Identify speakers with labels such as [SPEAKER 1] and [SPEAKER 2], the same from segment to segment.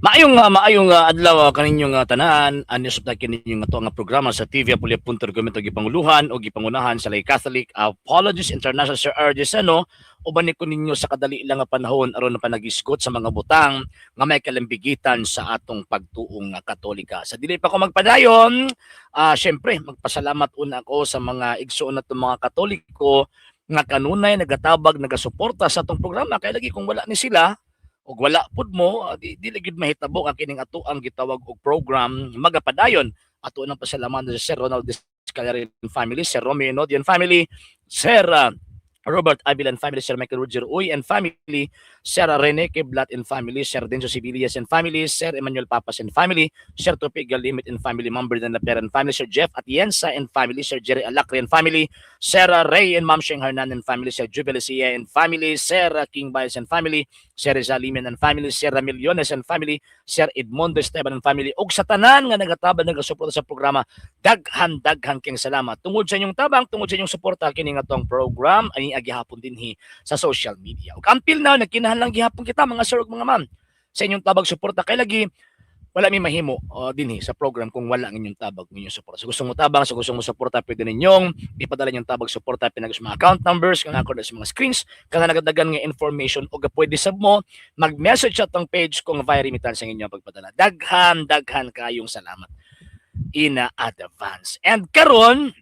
[SPEAKER 1] Maayong adlaw kaninyong tanan. Anyo sa kini nga ato nga programa sa TV Apulia Punto Argumento, gipanguluhan o gipangunahan sa Lay Catholic Apologists International, Sir RJ Seno, uban ni ko ninyo sa kadali lang nga panahon aron na panagisgot sa mga butang nga may kalambigitan sa atong pagtuong nga Katolika. Sa dili pa ko magpadayon, syempre magpasalamat una ako sa mga igsoon natong mga Katoliko nga kanunay nagatabag, nagasuporta sa atong programa, kay lagi kung wala ni sila ug wala pud mo, di gyud mahitabo ang kining ato ang gitawag og program magapadayon. Ato nang pasalamatan sa Sir Ronald Escalarin family, Sir Romeo Nodian family, Sir Robert Avilan family, Sir Michael Roger Uy and family, Sir Rene Kiblat and family, Sir Denzo Sibilias and family, Sir Emmanuel Papas and family, Sir Topi Galimit and family, Ma'am Bernard Lapera and family, Sir Jeff Atienza and family, Sir Jerry Alacre and family, Sir Ray and Ma'am Sheng Hernan and family, Sir Jubilesia and family, Sir King Baez and family, Sir Rizal and family, Sir Ramiliones and family, Sir Edmundo Esteban and family, ug sa tanan nga nagatabang, nagasuporta sa programa, daghan daghan kayong salamat. Tungod sa inyong tabang, tungod sa inyong suporta, kini nga atong program ay gihapon dinhi sa social media. Ug until now, nagkinahanglan gihapon kita, mga sir ug mga ma'am, sa inyong tabang, suporta, kay lagi wala mi mahimo dinhi sa program kung wala ang inyong tabag, inyong suporta. Sa gusto mo tabang, sa gusto mo suporta, pwede ninyong ipadala inyong tabag, suporta pinag sa mga account numbers kang ako sa mga screens kang nagadagan nga information, o pwede sab mo mag-message sa atong page kung via remittance ang inyong pagpadala. Daghan daghan kayong salamat in advance. And karon,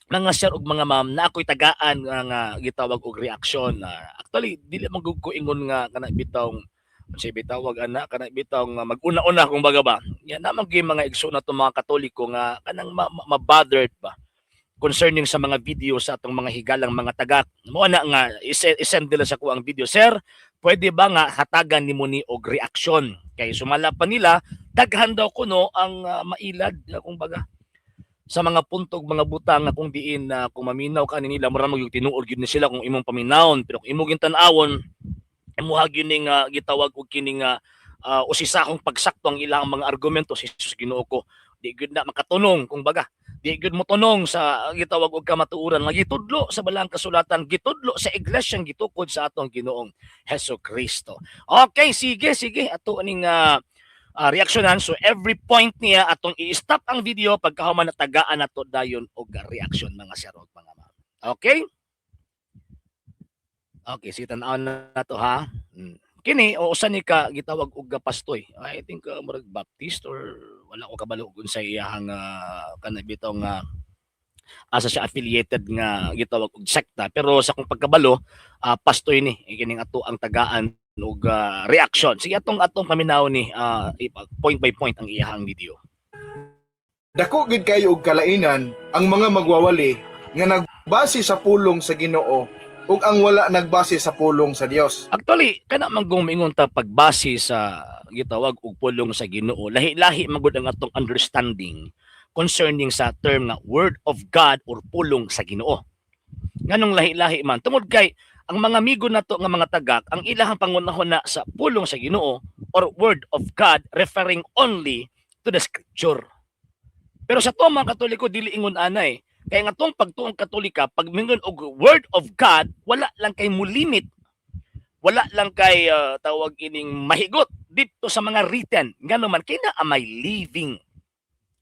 [SPEAKER 1] mga sir ug mga ma'am, na ako'y tagaan nga gitawag og reaksyon. Actually, dili man gud ko ingon nga kana bitawng unsay bitawag ana, kana bitaw nga mag-una-una kung baga ba. Yan naman gyud mga igsoon nato mga Katoliko nga kanang ma-bothered ba concerning sa mga video sa atong mga higalang mga tagak. Mo na nga isend nila sa ko ang video, "Sir, pwede ba nga hatagan nimo ni og reaksyon?" Kay sumala pa nila, daghan daw kuno ang mailad kung baga sa mga puntog, mga butang nga kung diin na kung maminaw ka nila, mura mag tinuod gyud ni sila kung imong paminawon, pero kung imong tan-awon, imuha gyud ning gitawag og kining usisahong pagsakto ang ilang mga argumento. Si Jesus, Ginoo ko, di gyud na makatunong kung baga, di gyud mo tunong sa gitawag og kamatuoran nga gitudlo sa Balaang Kasulatan, gitudlo sa iglesyang gitukod sa atong Ginoong Heso Kristo. Okay, sige sige, ato ning reaksyonan. So every point niya atong i-stop ang video, pagkahuman natagaan nato dayon og reaksyon, mga sir ug mga ma'am. Okay? Okay, sige, tan-awon na to ha. Kini o usa ni ka gitawag og pastoy. I think murag Baptist or wala ko kabalo kung sa iyahang kana bitaw nga asa siya affiliated nga gitawag og sekta, pero sa akong pagkabalo, pastoy ni kining ato ang tagaan og reaction. Sige, atong paminaw ni point by point ang iyahang video.
[SPEAKER 2] Dako gid kayo og kalainan ang mga magwawali nga nagbase sa pulong sa Ginoo ug ang wala nagbase sa pulong sa Dios.
[SPEAKER 1] Actually, kana man kung mingon ta pagbase sa gitawag og pulong sa Ginoo, lahi-lahi man gud ang atong understanding concerning sa term nga word of God or pulong sa Ginoo. Nganong lahi-lahi man? Tungod kay ang mga amigo nato nga mga tagak, ang ilahang pangunahon na sa pulong sa Ginoo or word of God referring only to the scripture. Pero sa to mga Katoliko, dili ingon anay. Kaya nga tong pagtuong Katolika, pag mingon og word of God, wala lang kay mulimit, wala lang kay tawag ining mahigot dito sa mga written, ngano man kay naa may living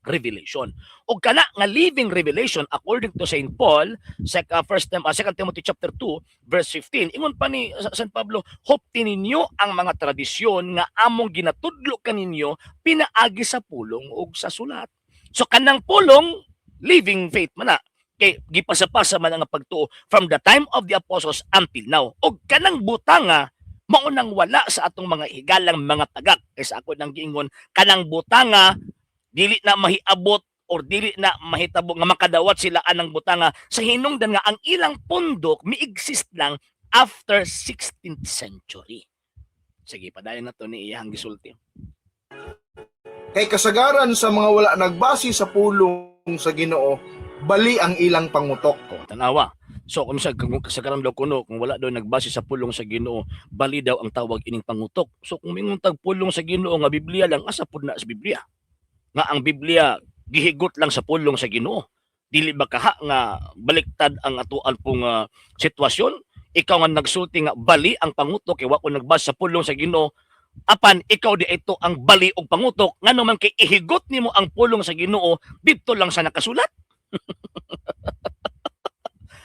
[SPEAKER 1] revelation. O kana nga living revelation, according to Saint Paul, 2 Timothy chapter 2 verse 15, ingon pa ni San Pablo, "Hupti ninyo ang mga tradisyon nga among ginatudlo kaninyo pinaagi sa pulong ug sa sulat." So kanang pulong, living faith man na kay gipasapasa man ang pagtuo from the time of the apostles until now. Og kanang butanga maunang wala sa atong mga higalang mga tagak. Kay sa ako nang giingon, kanang butanga dili na mahiabot or dili na mahitabo nga makadawat sila anang butanga sa hinungdan nga ang ilang pundok mi-exist lang after 16th century. Sige, padayon na to ni iyang gisulti.
[SPEAKER 2] Kay kasagaran sa mga wala nagbase sa pulong sa Ginoo, bali ang ilang pangutok.
[SPEAKER 1] O, tanawa. So kung kasagaran daw kuno kung wala daw nagbase sa pulong sa Ginoo, bali daw ang tawag ining pangutok. So kung mingon tag pulong sa Ginoo nga Biblia lang, asa pud na sa Biblia? Nga ang Biblia gihigot lang sa pulong sa Ginoo. Dili ba kaha nga baliktad ang atuan pong sitwasyon? Ikaw nga nagsulti nga bali ang pangutok kay wa ko nagbase sa pulong sa Ginoo. Apan ikaw di ito ang bali og pangutok, ngano man kay ihigot nimo ang pulong sa Ginoo didto lang sa nakasulat.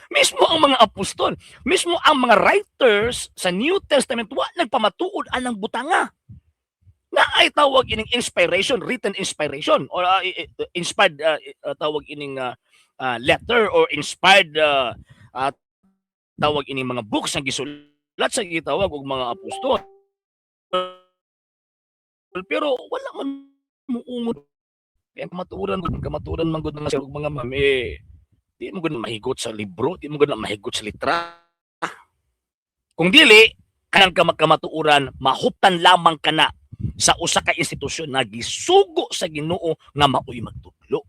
[SPEAKER 1] Mismo ang mga apostol, mismo ang mga writers sa New Testament, wa nagpamatuod anang butanga. Na ay tawag ining inspiration, written inspiration or inspired tawag ining letter or inspired tawag ining mga books ang gisulat sa gitawag og mga apostol. Pero wala man muungot. Kaya ang kamatuoran man gud nga sir ug mga ma'am eh, di mo gud mahigot sa libro, di mo gud mahigot sa litra. Kung dili, kanang kamatuoran, mahuptan lamang kana sa usa ka institusyon na gisugo sa Ginoo nga maoy magtudlo.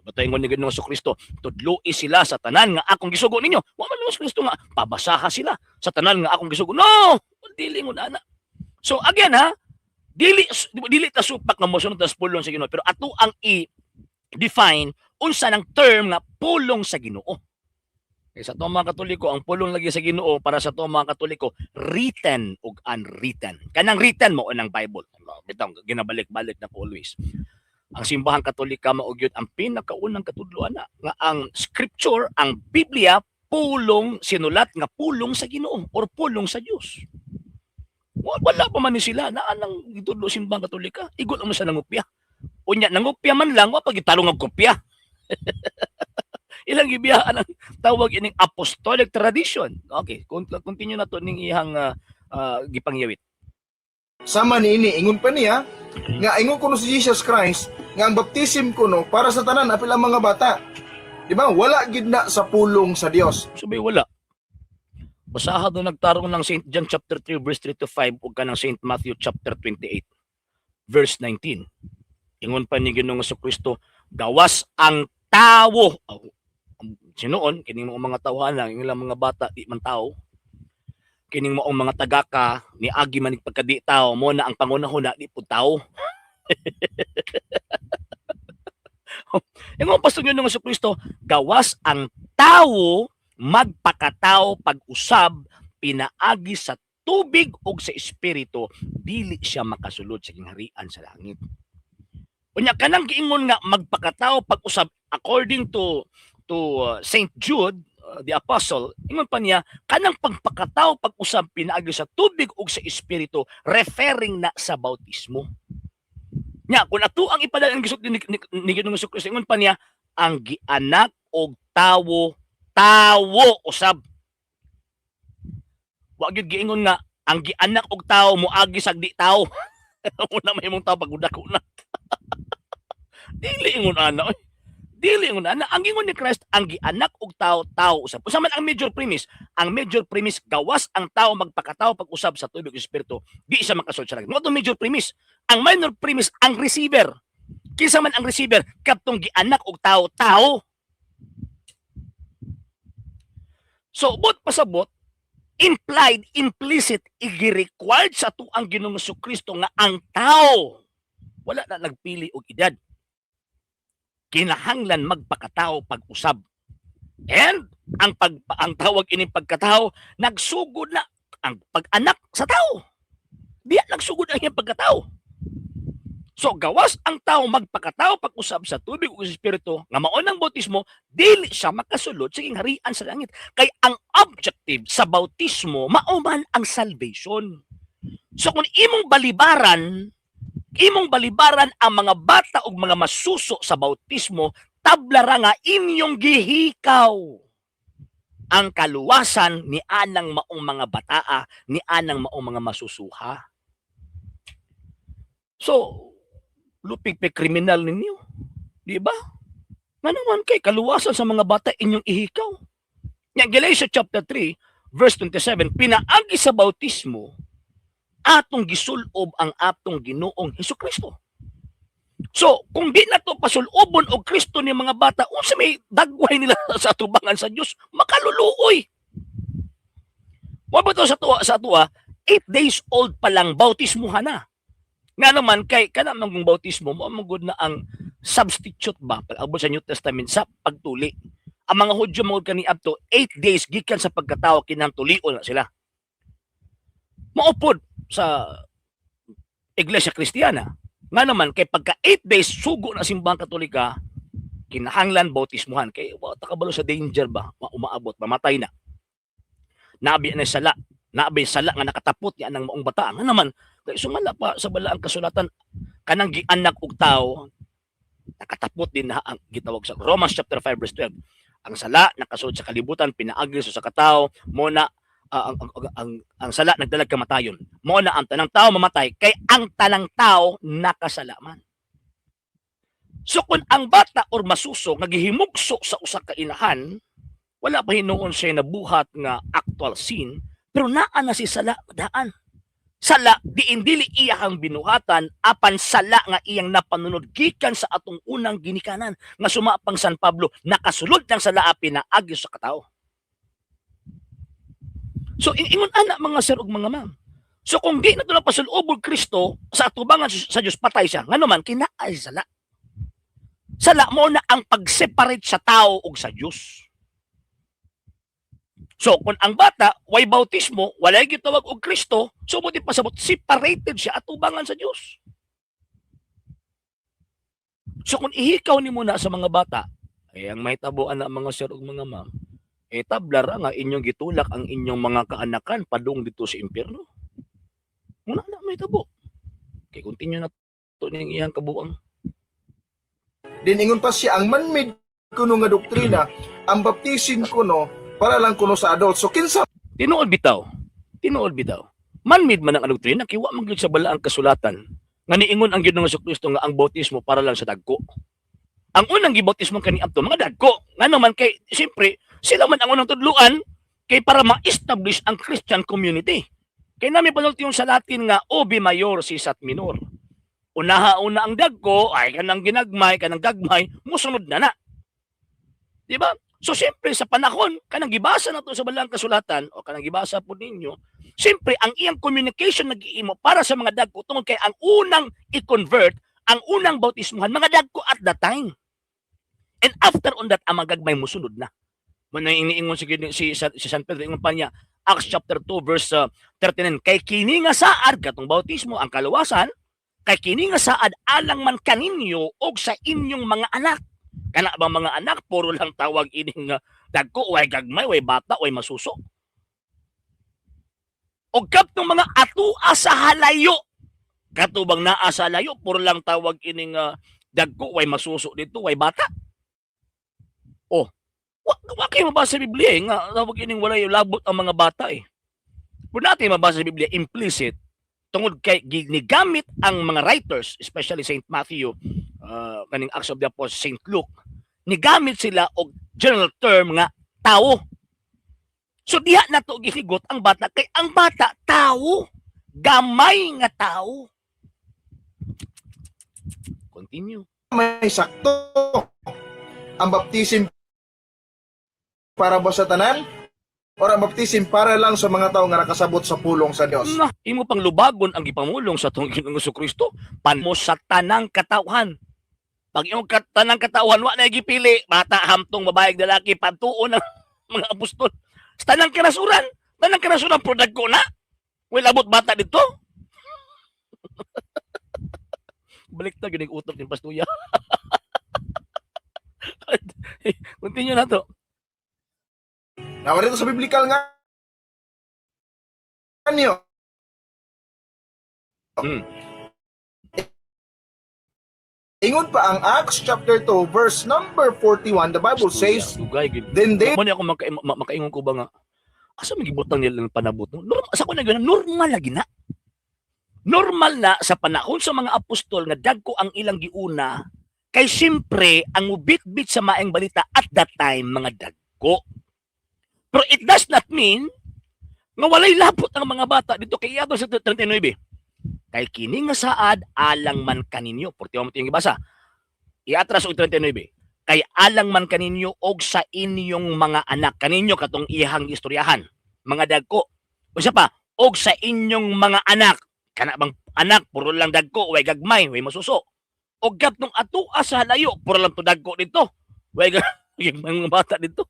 [SPEAKER 1] Batay ni Ginoong Kristo, tudloi sila sa tanan nga akong gisugo ninyo. Wa man ni Kristo nga pabasaha sila sa tanan nga akong gisugo. No, dili mo na. So again ha, dili dili ta supak nga mosunod ta sa pulong sa Ginoo, pero ato ang i-define unsa nang term nga pulong sa Ginoo. Kay sa atong mga Katoliko, ang pulong lagi sa Ginoo para sa atong mga Katoliko, written ug unwritten. Kanang written mao nang Bible. Bitaw ginabalik-balik na ko always. Ang Simbahang Katolika mao gyud ang pinakaunang katudloan na nga ang scripture, ang Biblia, pulong sinulat nga pulong sa Ginoo or pulong sa Dios. Wala pa man ni sila naa nang gitudlo Simbahang Katolika. Igo lang mo sa nangupya. Unya nangupya man lang, wa pa gitarong ang kopya. Ilang gibiyaan ang tawag ining apostolic tradition. Okay, continue na to ning iyang gipangyawit.
[SPEAKER 2] Sama niini, ingon pa niya nga ingon kuno si Jesus Christ nga ang baptism kuno para sa tanan apil ang mga bata. Di ba? Wala gid na sa pulong sa Dios.
[SPEAKER 1] Subay wala. Basaha do nagtarong ng St. John chapter 3 verse 3 to 5 ug kanang St. Matthew chapter 28 verse 19. Ingon pa ni Ginoong Kristo, gawas ang tawo. Aw, sinuon kining mga tawhan lang, ilang mga bata di man tao. Kining maong mga tagaka ni agi man pagkadi tao mo na ang pangunahuna di pud tao. Ingon pa sa Ginoong Kristo, gawas ang tawo magpakatao pag-usab pinaagi sa tubig ug sa espiritu, dili siya makasulod sa gingharian sa langit. Unya kanang giingon nga magpakatao pag-usab according to Saint Jude the apostle, ingon pa niya kanang pagpakatao pag-usab pinaagi sa tubig ug sa espiritu, referring na sa bautismo. Nya kung ato ang ipadala ang gisot ni Ginoong Kristo, ingon pa niya ang gianak og tawo, tawo usab. Wa gyud giingon nga ang gianak og tawo moagi sa di tao. Una may imong tao pag dako na. Dili ingon ana oy. Dili ingon ana. Ang ingon ni Christ, ang gianak og tao, tao usab. Unsa man ang major premise? Ang major premise, gawas ang tao magpakatao pag-usab sa tubig ug espiritu, di siya makasulod sa langit. Mao to major premise. Ang minor premise, ang receiver. Kinsa man ang receiver? Kadtong gianak og tao, tao. So, bot pasabot, implied, implicit, igi-required sa tuang Ginoong Kristo nga ang tao wala na nagpili og edad, kinahanglan magpakatao pag-usab. And ang tawag ining pagkatao nagsugod na ang pag-anak sa tao. Diya nagsugod ang iyang pagkatao. So gawas ang tao magpakatao pag-usab sa tubig ug sa espiritu nga mao nang bautismo, dili siya makasulod sa gingharian sa langit. Kay ang objective sa bautismo mao man ang salvation. So kung imong balibaran ang mga bata ug mga masuso sa bautismo, tabla ra nga inyong gihikaw ang kaluwasan ni anang maong mga bataa, ni anang maong mga masusuha. So, lupig pa kriminal ninyo. Di ba? Nga naman kay kaluwasan sa mga bata inyong ihikaw. Nya Galatia chapter 3 verse 27, pinaagi sa bautismo atong gisulob ang atong Ginoong Hesukristo. So, kung di na to pasulobon og Kristo ni mga bata, unsa may dagway nila sa atubangan sa Dios? Makaluluoy. Wa ba to sa tuwa, 8 days old pa lang bautismuhan na. Nga naman kay kana man kung bautismo mo man gud na ang substitute ba pag-abot sa New Testament sa pagtuli. Ang mga Hudyo mo kani up to 8 days gikan sa pagkatao kinang tulion na sila. Maupod sa Iglesia Kristiyana. Nga naman kay pagka 8 days sugo na Simbahang Katolika, kinahanglan bautismuhan kay wa ta kabalo sa danger ba, umaabot, mamatay na. Nabi na sala, nabi sala nga nakatapot niya ng maong bata. Nga naman kay sumala pa sa balaang kasulatan, kanang gianak og tao nakatapot din na ang gitawag sa Romans chapter 5 verse 12. Ang sala nakasulod sa kalibutan pinaagi sa katao, mo na ang sala nagdalag kamatayon. Mo na ang tanang tao mamatay kay ang tanang tao nakasala man. So kung ang bata or masuso nga gihimugso sa usa ka inahan, wala pa hinuon siya nabuhat nga actual sin, pero naa na si sala daan. Sala diin dili iyahang binuhatan, apan sala nga iyang napanunod gikan sa atong unang ginikanan nga sumapang San Pablo, nakasulod ng sala pinaagi sa katao. So ingon ana, mga sir ug mga ma'am. So kung di na to napasulubog Kristo sa atubangan sa Dios, patay siya. Ngano man kinaay sala. Sala mo na ang pag-separate sa tao ug sa Dios. So kung ang bata way bautismo, walay gitawag og Kristo, so mo di pasabot separated siya atubangan sa Dios. So kung ihikaw nimo na sa mga bata, ay ang mahitabo ana, mga sir ug mga ma'am, eh tablar nga inyong gitulak ang inyong mga kaanakan padung dito sa impyerno. Muna na mahitabo. Kay continue na to ning iyang kabuang.
[SPEAKER 2] Din ingon pa siya, ang man-made kuno nga doktrina, ang baptism kuno para lang kuno sa adult. So kinsa
[SPEAKER 1] Tinuod bitaw. Tinuod bitaw. Man-made man ang doktrina kay wa man gyud sa balaang kasulatan nga niingon ang Ginoong Kristo nga ang bautismo para lang sa dagko. Ang unang gibautismo kaniadto mga dagko. Nga naman kay siyempre sila man ang unang tudluan kay para ma-establish ang Christian community. Kay nami panulti yung sa Latin nga ubi maior sisat minor. Unaha una ang dagko ay kanang ginagmay, kanang gagmay, musunod na na. Di ba? So siyempre sa panahon kanang gibasa na to sa balaang kasulatan o kanang gibasa po ninyo, siyempre ang iyang communication nagiimo para sa mga dagko tungod kay ang unang i-convert, ang unang bautismuhan mga dagko at that time. And after on that, ang mga gagmay musunod na. Muna iniingon si San Pedro, ingon pa niya, Acts chapter 2 verse 39, kay kini nga saad katong bautismo ang kaluwasan, kay kini nga saad alang man kaninyo og sa inyong mga anak. Kana bang mga anak puro lang tawag ining dagko, way gagmay, way bata, way masuso. Og kaptong mga atua sa halayo. Kato bang naa sa halayo, puro lang tawag ining dagko, way masuso dito, way bata. Oh, wa kayo mabasa sa Biblia eh, nga tawag ining walay labot ang mga bata eh. Kung natin mabasa sa Biblia, implicit, tungod kay gigamit ang mga writers, especially Saint Matthew, kaning Acts of the Apostles, Saint Luke, nigamit sila og general term nga tao. So diha na to gihigot ang bata kay ang bata tao, gamay nga tao. Continue.
[SPEAKER 2] May sakto? Ang baptism para ba sa tanan? Or ang baptism para lang sa mga tao nga nakasabot sa pulong sa Dios?
[SPEAKER 1] Na, imo pang lubagon ang gipamulong sa atong Ginoong Kristo, pan mo sa tanang katawhan. Pag imong tanang katawhan wa na gipili, bata, hamtong, babae, lalaki, patuon ng mga apostol. Sa tanang kanasuran pro dagko na. Way labot bata dito. Balik ta gyud utok ni Pastuya. Continue na to.
[SPEAKER 2] Now, dito sa biblical nga niyo. Ingon pa ang Acts chapter 2 verse number 41, the Bible says,
[SPEAKER 1] Dugay gyud.
[SPEAKER 2] Then they
[SPEAKER 1] Mo ni ako makaingon ko ba nga asa man gibutang nila ng panabot, no? Normal sa ko na gyud, normal lagi na. Normal na sa panahon sa mga apostol nga dagko ang ilang giuna kay siyempre ang mubitbit sa maayong balita at that time mga dagko. Pero it does not mean nga walay labot ang mga bata dito kay iadto sa 39. Kay kini nga saad alang man kaninyo. 41 mo yung gibasa. Iatras og 39, kay alang man kaninyo og sa inyong mga anak, kaninyo katong iyahang istoryahan mga dagko. Usa pa, og sa inyong mga anak. Kana bang anak puro lang dagko, way gagmay, way masuso? Og gatong atua sa layo, puro lang to dagko dito, way gagmay mga bata dito.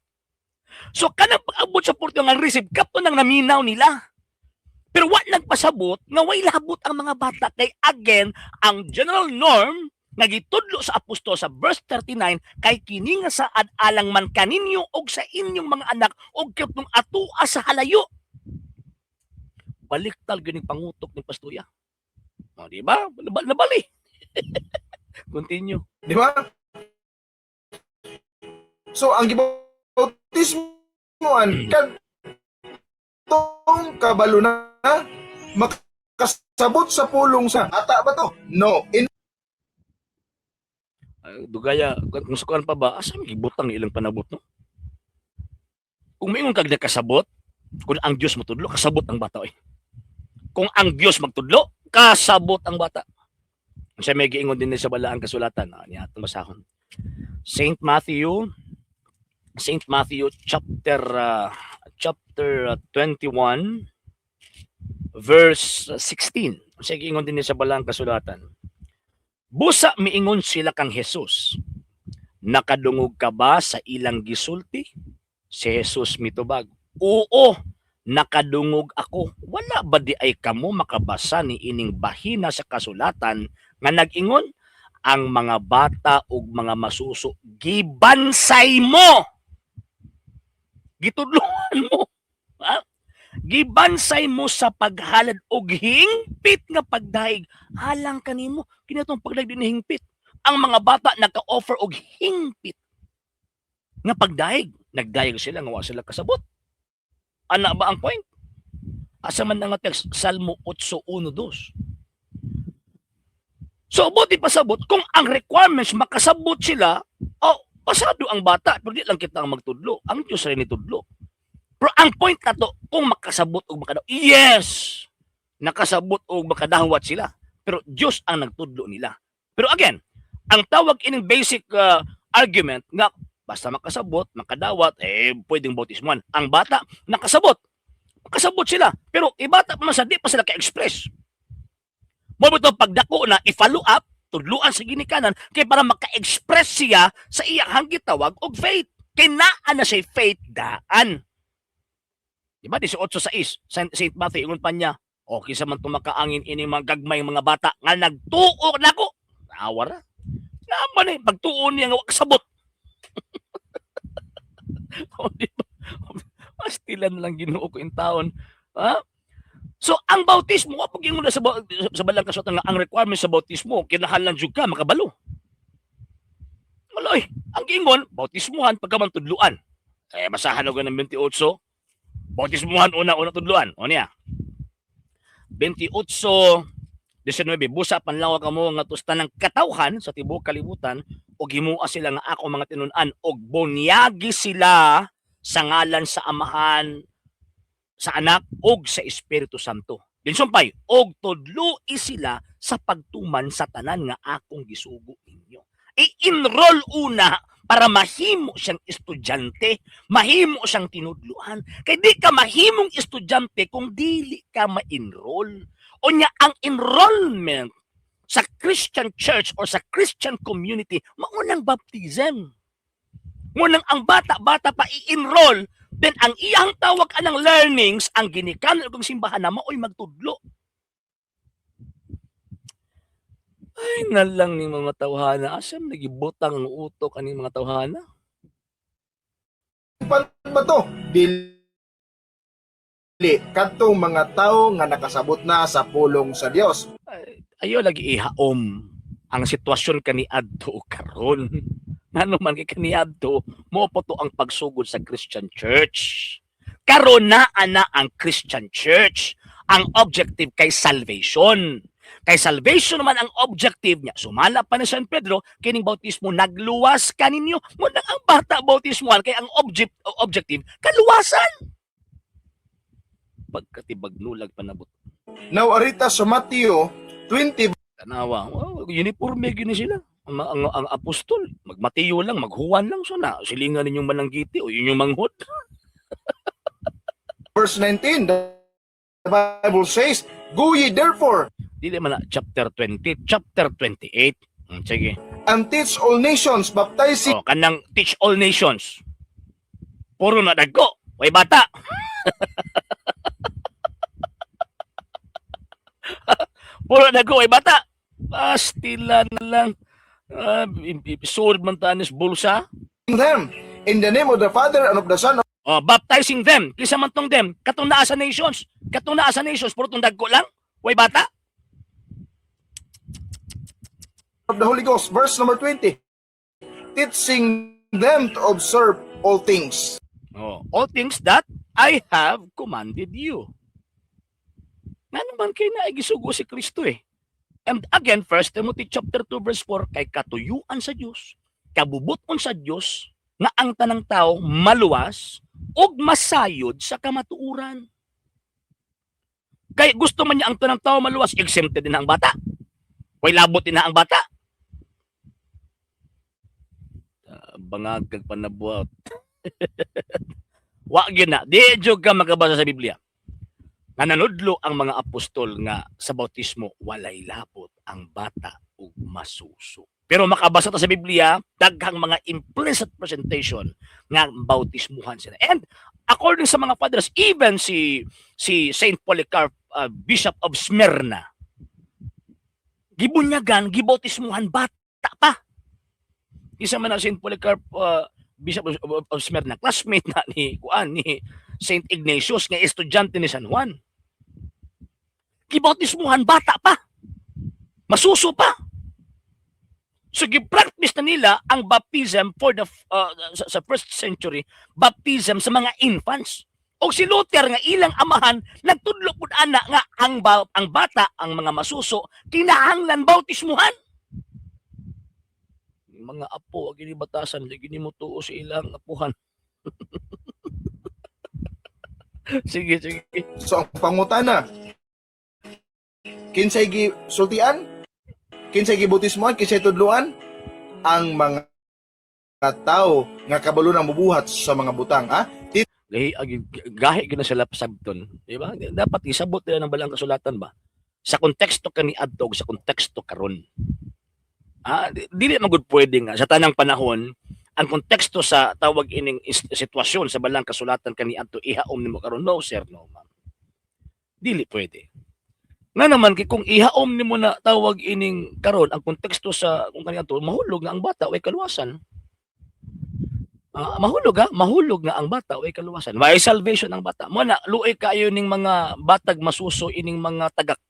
[SPEAKER 1] So kanang pag-abot sa 40 nga receive kapto nang naminaw nila. Pero wa nagpasabot nga way labot ang mga bata kay again, ang general norm nga gitudlo sa apostol sa verse 39 kay kini nga saad alang man kaninyo og sa inyong mga anak og katong atua sa halayo. Baliktad gyud ning pangutok ni Pastuya. O, di ba? Nabali. Continue.
[SPEAKER 2] Di ba? So ang gibautismoan kadtong kabalo na makasabot sa pulong sa ata ba to? No. In
[SPEAKER 1] Ay, dugaya, kung sukuan pa ba, asa may gibutang ilang panabot, no? Kung maingon kag nakasabot, kung ang Dios motudlo, kasabot ang bata, oy. Kung ang Dios magtudlo, kasabot ang bata. Siya may giingon din sa balaang kasulatan, niya atong basahon. Saint Matthew, Saint Matthew chapter 21 verse 16. Siya giingon din sa balaang kasulatan. Busa miingon sila kang Jesus. "Nakadungog ka ba sa ilang gisulti?" Si Jesus mitubag, "Oo, nakadungog ako." "Wala ba di ay kamo makabasa ni ining bahina sa kasulatan nga nag-ingon, 'Ang mga bata ug mga masuso gibansay mo'? Gitudloan mo. Ha? "Gibansay mo sa paghalad og hingpit nga pagdayeg alang kanimo." Kinatong pagdayeg din hingpit. Ang mga bata naka-offer og hingpit nga pagdayeg. Nagdayeg sila nga wa sila kasabot. Ana ba ang point? Asa man nga text? Salmo 8:1-2. So buti pasabot kung ang requirements makasabot sila, oh, pasado ang bata, pero di lang kita ang magtudlo. Ang Diyos rin itudlo. Pero ang point nato, kung makasabot og makadaw, yes, nakasabot og makadawat sila. Pero Diyos ang nagtudlo nila. Pero again, ang tawag ining basic argument nga basta makasabot, makadawat, eh pwedeng bautismuhan. Ang bata, nakasabot. Makasabot sila. Pero ibata pa man sa di pa sila ka-express. Mo ito pagdako na i-follow up, tudluan sa ginikanan kay para maka-express siya sa iyang gitawag og faith. Kay naa na siya faith daan. Di ba? 18:6, Saint Matthew, ingon pa niya, "O kinsa man tumakaangin ini mga gagmay mga bata nga nagtuo nako." Awa ra. Naman eh, pagtuo niya nga wa kasabot. O, di ba? Pastilan lang Ginoo ko in taon. Ha? So ang bautismo, wa pag ingon na sa balang kasuwatan nga ang requirement sa bautismo kinahanglan jud ka makabalo. Maloy, ang giingon, bautismuhan pagka man tudluan. Eh basahan og ng 28. Bautismuhan una, una tudluan. O niya. 28:19, "Busa panlawa kamo ngadto sa tanang katawhan sa tibuok kalibutan ug himoa sila nga ako mga tinun-an ug bunyagi sila sa ngalan sa Amahan, sa Anak ug sa Espiritu Santo." Dinsumpay, "Og tudloi sila sa pagtuman sa tanan nga akong gisugo ninyo." I-enroll una para mahimo siyang estudyante, mahimo siyang tinudluan. Kay di ka mahimong estudyante kung dili ka ma-enroll. Unya ang enrollment sa Christian church or sa Christian community maunang baptism. Munang ang bata-bata pa i-enroll, then ang iyang tawag anang learnings, ang ginikanan ug simbahan na maoy magtudlo. Ay, nalang ni mga tawhana. Asam nagibutang ang utok ani mga tawhana?
[SPEAKER 2] Pan ba to? Dili kadtong mga tawo nga nakasabot na sa pulong sa Dios.
[SPEAKER 1] Ay, ayo lagi ihaom ang sitwasyon kaniadto karon. Ngano man kay kaniadto mo po to ang pagsugod sa Christian Church. Karon naa na ang Christian Church. Ang objective kay salvation. Kay salvation naman ang objective niya. Sumala pa ni San Pedro, kining bautismo nagluwas kaninyo. Muna ang bata bautismohan kay ang objective kaluwasan. Pagkatibag nulag panabot.
[SPEAKER 2] Now arita sa Matthew 20
[SPEAKER 1] Tanawa, wow, uniforme gyud ni sila. Ang apostol, magmatiyo lang, maghuwan lang so na. Silingan ninyong mananggiti o inyong manghod.
[SPEAKER 2] Verse 19, the Bible says, "Go ye therefore
[SPEAKER 1] Dili man na chapter 20, chapter 28. Sige.
[SPEAKER 2] And teach all nations, baptizing
[SPEAKER 1] Oh, kanang teach all nations. Puro na dagko, way bata. Puro dagko ay bata. Pastila na lang. Sword man tanis bulsa.
[SPEAKER 2] Them in the name of the Father and of the Son
[SPEAKER 1] Oh, baptizing them. Kinsa man tong them? Katong naa sa nations. Katong naa sa nations, puro tong dagko lang. Way bata.
[SPEAKER 2] of the Holy Ghost. Verse number 20. Teaching them to observe all things.
[SPEAKER 1] Oh, all things that I have commanded you. Nga naman kay na gisugo si Kristo eh. And again, 1 Timothy chapter 2 verse 4, kay katuyuan sa Dios, kabubuton sa Dios nga ang tanang tao maluwas ug masayod sa kamatuoran. Kay gusto man niya ang tanang tao maluwas, exempted din ang bata. Way labot din na ang bata. Ah, bangag kag panabuhat. Wa gyud na. Di jud ka makabasa sa Biblia nga nanudlo ang mga apostol nga sa bautismo walay labot ang bata ug masuso. Pero makabasa ta sa Biblia, daghang mga implicit presentation nga bautismuhan sila. And according sa mga fathers, even si si Saint Polycarp, Bishop of Smyrna, gibunyagan, gibautismuhan bata pa. Isa man ang Saint Polycarp, Bishop of Smyrna, classmate na ni kuan ni Saint Ignatius nga estudyante ni San Juan. Gibautismuhan bata pa. Masuso pa. So gi-practice na nila ang baptism for the sa first century, baptism sa mga infants. O si Luther nga ilang amahan nagtudlo pud ana nga ang bata, ang mga masuso kinahanglan bautismuhan. Mga apo, wag ini batasan, di gini mo tuo sa ilang apuhan. Sige, sige.
[SPEAKER 2] So ang pangutana, kinsay gi sultian? Kinsay gibautismuhan? Kinsay tudluan? Ang mga tao nga kabalo nang mubuhat sa mga butang, ah?
[SPEAKER 1] Gahi gahi gyud na sila pasabton, di ba? Dapat isabot nila ng balang kasulatan ba? Sa konteksto kaniadto ug sa konteksto karon. Dili man gud pwede nga sa tanang panahon ang konteksto sa tawag ining sitwasyon sa balang kasulatan kaniadto ihaom nimo karon. No sir, no ma'am. Dili pwede. Nga naman kay kung ihaom nimo na tawag ining karon ang konteksto sa kung kaniadto, mahulog nga ang bata way kaluwasan. Mahulog ha, mahulog nga ang bata way kaluwasan. Way salvation ang bata. Mo na luoy kaayo ning mga batag masuso ining mga tagak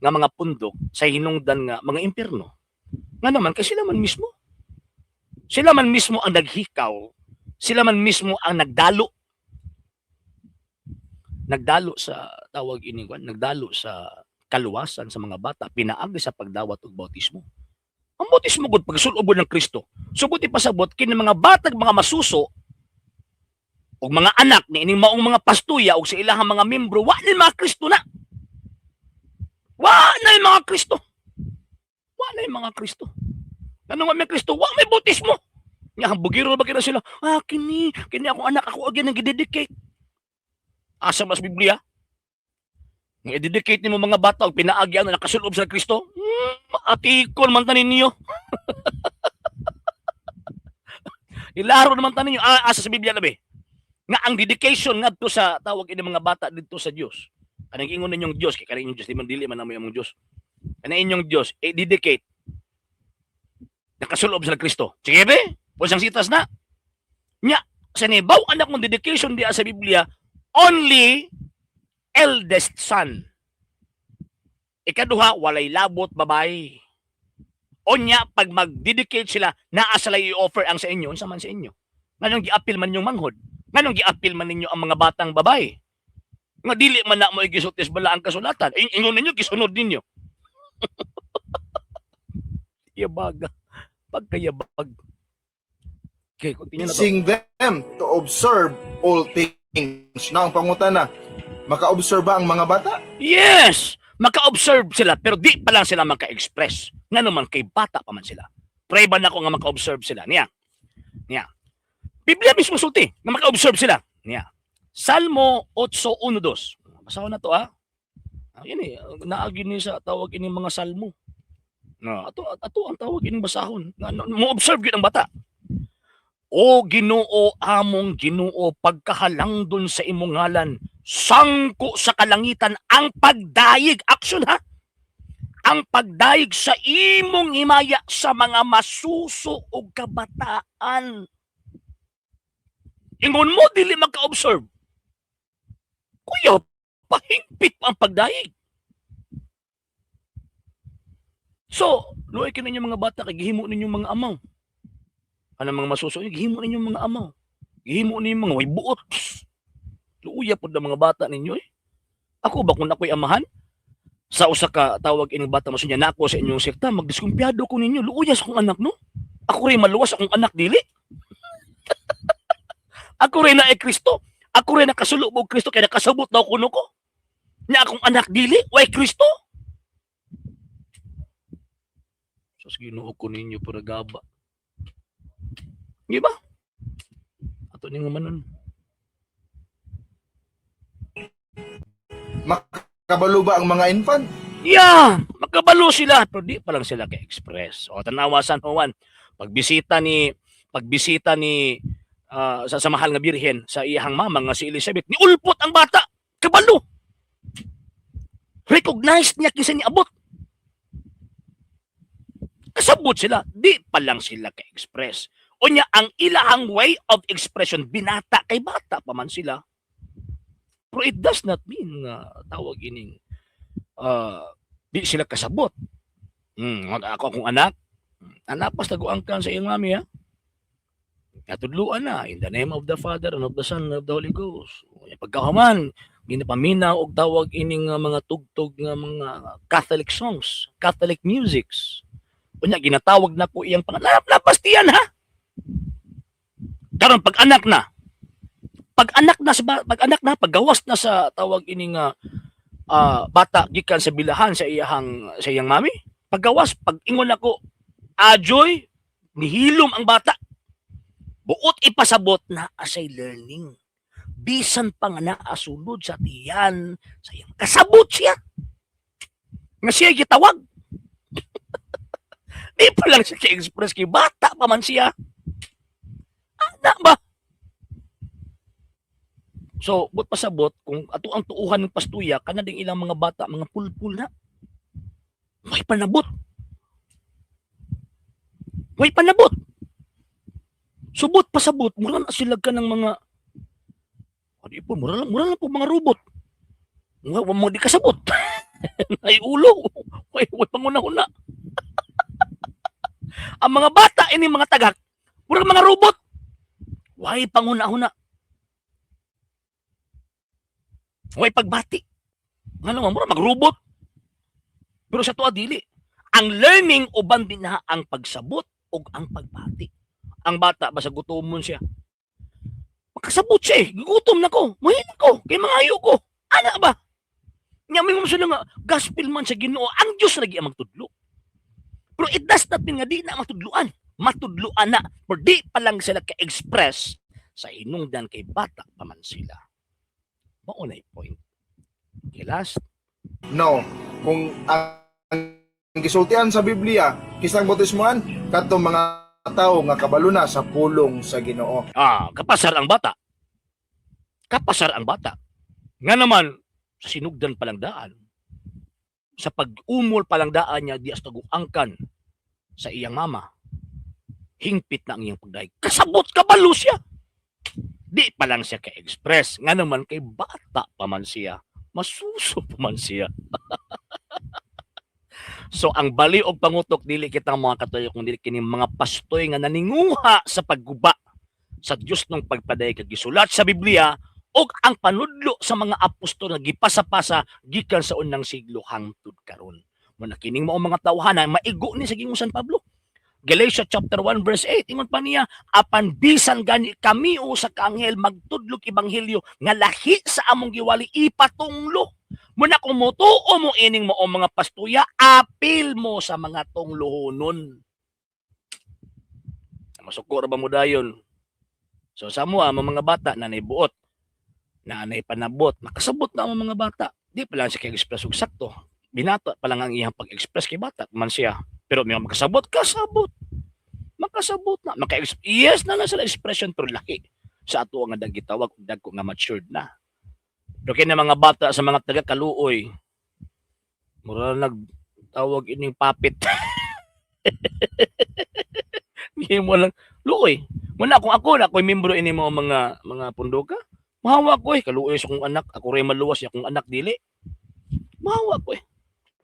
[SPEAKER 1] nga mga pundok sa hinungdan nga mga impierno. Nga naman kay sila man mismo. Sila man mismo ang naghikaw, sila man mismo ang nagdalo. Nagdalo sa tawag ini kwan, nagdalo sa kaluwasan sa mga bata pinaagi sa pagdawat og bautismo. Ang bautismo gud pagsulob ng Kristo. Sugot ipasabot kini mga batag mga masuso ug mga anak ni ining maong mga pastuya ug sa ilahang mga membro, wa ni mga Kristo na. Wa na yung mga Kristo. Wa na yung mga Kristo. Ano nga may Kristo? Wa may bautismo. Nga bugiro ba kina sila? Ah, kini, kini akong anak ako again ang gidedicate. Asa mas Biblia? Nga i-dedicate nimo mga bata og pinaagi ang nakasulob sa Kristo? Atikol man tanin ninyo. Ilaro naman tanin ninyo. Ah, asa sa Biblia labi? Nga ang dedication ngadto sa tawag ini mga bata didto sa Dios. Kanang ingon ninyong Dios kay kanang inyong Dios di man dili man namo imong Dios. Kanang inyong Dios i-dedicate nakasulob sa Kristo. Sige be, pusang sitas na. Nya, sa nibaw anak mong dedication diya sa Biblia, only eldest son. Ikaduha, walay labot babay. Onya, pag mag-dedicate sila, naa sila i-offer ang sa inyo, unsa man sa inyo. Nganong gi-apil man yung manghod? Nganong gi-apil man ninyo ang mga batang babay? Nga dili man na mo igisultis bala ang kasulatan. Ingon ninyo, gisunod ninyo. Yabag. Pagkayabag. Okay, continue na to.
[SPEAKER 2] Teaching them to observe all things. Na ang pangutana, maka-observe ba ang mga bata?
[SPEAKER 1] Yes! Maka-observe sila, pero di pa lang sila maka-express. Nga naman, kay bata pa man sila. Pray ba na ako nga maka-observe sila? Niya. Niya. Biblia mismo sulti na maka-observe sila. Niya. Salmo 8:1-2. Basa ko na to ah. Ah, yun eh, naagi ni sa tawag ini mga salmo. No, ato ato ang tawag ining basahon. Nga, no, mo observe gyud ang bata. O Ginoo, among Ginoo, pagkahalangdon sa imong ngalan, sangko sa kalangitan ang pagdayeg, action ha. Ang pagdayeg sa imong himaya sa mga masuso og kabataan. Ingon mo dili maka-observe. Kuya, pahingpit pa ang pagdayeg. So, luoy kini ninyo mga bata kay gihimo ninyo mga amaw. Ano mga masuso, gihimo ninyo mga amaw. Gihimo ninyo mga way buot. Luuya pod ang mga bata ninyo eh. Ako ba kung ako'y amahan? Sa usa ka tawag ining bata masunya nako sa inyong sekta, magdiskumpiyado ko ninyo. Luuya sa akong anak, no? Ako rin maluwas akong anak dili. Ako rin na Kristo. Ako rin nakasulub og Kristo kay nakasabot daw kuno ko. Nya akong anak dili, way Kristo. Sus, Ginoo ko ninyo para gaba. Di ba? Ato ning manon.
[SPEAKER 2] Makabalo ba ang mga infant?
[SPEAKER 1] Yeah, makabalo sila pero di pa lang sila ka-express. O tanawa San Juan, pagbisita ni sa mahal nga birhen sa iyang mama nga si Elizabeth, niulpot ang bata, kabalo. Recognize niya kinsa niabot. Kasabot sila, di pa lang sila ka-express. Unya ang ilahang way of expression binata kay bata pa man sila. Pero it does not mean nga tawag ining di sila kasabot. Ako akong anak, anak pas taguang kan sa iyang mami ha. Natudluan na in the name of the Father and of the Son and of the Holy Ghost. Pagkahuman, ginapaminaw og tawag ining mga tugtog nga mga Catholic songs, Catholic musics. Unya ginatawag na po iyang pangalan. Lapastiyan ha. Karon pag anak na, pag anak na sa pag anak na paggawas na sa tawag ining bata gikan sa bilahan sa iyang mami, paggawas, pag ingon ako ajoy, nihilom ang bata. Buot ipasabot na asay learning bisan pa nga naa sulod sa tiyan sa iyang, kasabot siya nga siya gitawag. Di pa lang siya ka-express kay bata pa man siya, ana ba? So, but pasabot, kung ato ang tuuhan ng pastuya, kana ding ilang mga bata, mga pulpul na. May panabot. May panabot. Subot pasabot, mura na sila ka ng mga ano po, mura lang po mga robot. Mga, mga di kasabot. Ay ulo. Ay panguna-una. Ang mga bata ini mga tagak, mura mga robot. Way panguna-una. Way pagbati. Ngano nga mura magrobot. Pero sa tuwa dili. Ang learning uban din na ang pagsabot ug ang pagbati. Ang bata basta gutomon siya. Makasabot siya eh. Gutom na ko. Mahina ko. Kay mangayo ko. Ana ba? Nya mingon sila nga gospel man sa Ginoo. Ang Dios lagi ang magtudlo. Pero it does not mean nga di na matudluan. Matudluan na. Pero di pa lang sila ka-express sa hinungdan kay bata pa man sila. Mao na point. Okay, last.
[SPEAKER 2] No. Kung ang gisultian sa Biblia, kisang bautismoan, kadtong mga tao nga kabalo na sa pulong sa Ginoo.
[SPEAKER 1] Ah, kapasar ang bata. Kapasar ang bata. Nga naman, sa sinugdan palang daan, sa pag-umol palang daan niya, di hasta guangkan sa iyang mama, hingpit na ang iyang pagdayeg. Kasabot kabalo siya. Di pa lang siya ka-express. Nga naman kay bata pa man siya. Masuso pa man siya. So ang bali og pangutok dili kitang mga katuyo kung dili kini mga pastoy nga naninguha sa pagguba sa Dios ng pagpadayeg kag gisulat sa Biblia ug ang panudlo sa mga apostol nga gipasa-pasa gikan sa unang siglo hangtod karon. Mao na kining mao mga tawhana maigo ni sa Ginoong San Pablo. Galatia chapter 1 verse 8 ingon pa niya, apan bisan gani kami o sa kaanghel magtudlog ebanghelyo nga lahi sa among giwali, ipatunglo. Muna kung motuo mo ining mao mga pastuya, apil mo sa mga tunglohonon. Masuko ra ba mo dayon? So sa mo ang mga bata na buot, na nay panabot, makasabot na ang mga bata. Di pa lang siya kay-express og sakto. Binata pa lang ang iyang pag-express kay bata man siya. Pero may makasabot, kasabot. Makasabot na. Maka yes na lang sila expression pero laki sa ato nga gitawag og dagko nga matured na. Pero kini mga bata sa mga taga Kaluoy, mura nag Tawag ining puppet. Gihimo lang luoy. Muna kung ako na ako'y membro ini mga pundoka. Mahawa ko eh, kaluoy sa akong anak, ako ray maluwas, akong anak dili. Mahawa ko eh.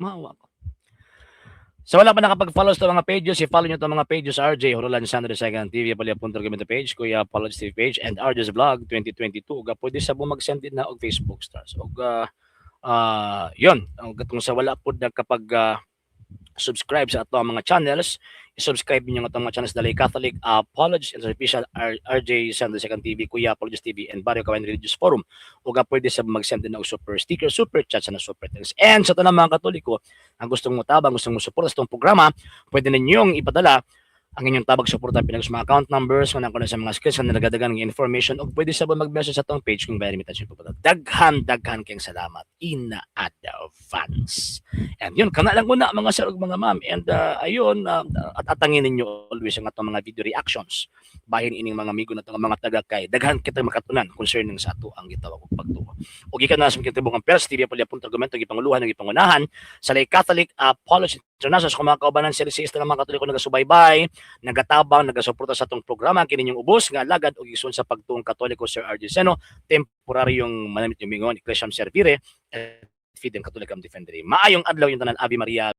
[SPEAKER 1] Mahawa ko. Sa wala pa nakapag-follow sa mga pages, i-follow nyo itong mga pages: RJ Horolan Sandro Second TV, Palya Punto Argumento page, Kuya Apology TV page, and RJ's Vlog 2022. Ug pwede sa mag-send din na og Facebook stars. Og yun, ang katong sa wala pod nagkapag subscribe sa ato ang mga channels, i-subscribe niyo ang atong mga channels: Dalay Catholic Apologies and Official, RJ Sandro Second TV, Kuya Apologies TV, and Barrio Kawayan Religious Forum. Ug pwede sa mag-send din og super sticker, super chat, sa na super thanks. And sa tanang mga Katoliko ang gustong mo tabang, gustong mo suporta sa itong programa, pwede ninyong ipadala ang inyong tabag suporta pinag sa mga account numbers kung na sa mga skills na nagadagan ng information, o pwede sa ba mag-message sa atong page kung may limitasyon po. Daghan daghan kayong salamat in advance. And yun, kana lang muna, mga sir ug mga ma'am. And ayun, at atangin ninyo always ang atong mga video reactions bahin ining mga amigo na mga taga kay daghan kita makatunan concerning sa ato ang gitawag og pagtuo. Ug gikan na sa kitibong ang Pers TV Polya punto argumento, gipanguluhan ng gipangunahan sa Lay Catholic Apology International, sa mga kaubanan sa LCS ng mga Katoliko nagasubaybay, nagatabang, nagasuporta sa atong programa, kini inyong ubos nga alagad ug igsoon sa pagtuong Katoliko, Sir RJ Seno, temporaryong manamit yung mingon, Ecclesiam Servire, et Fidem Catholicam Defendere. Maayong adlaw yung tanan. Ave Maria.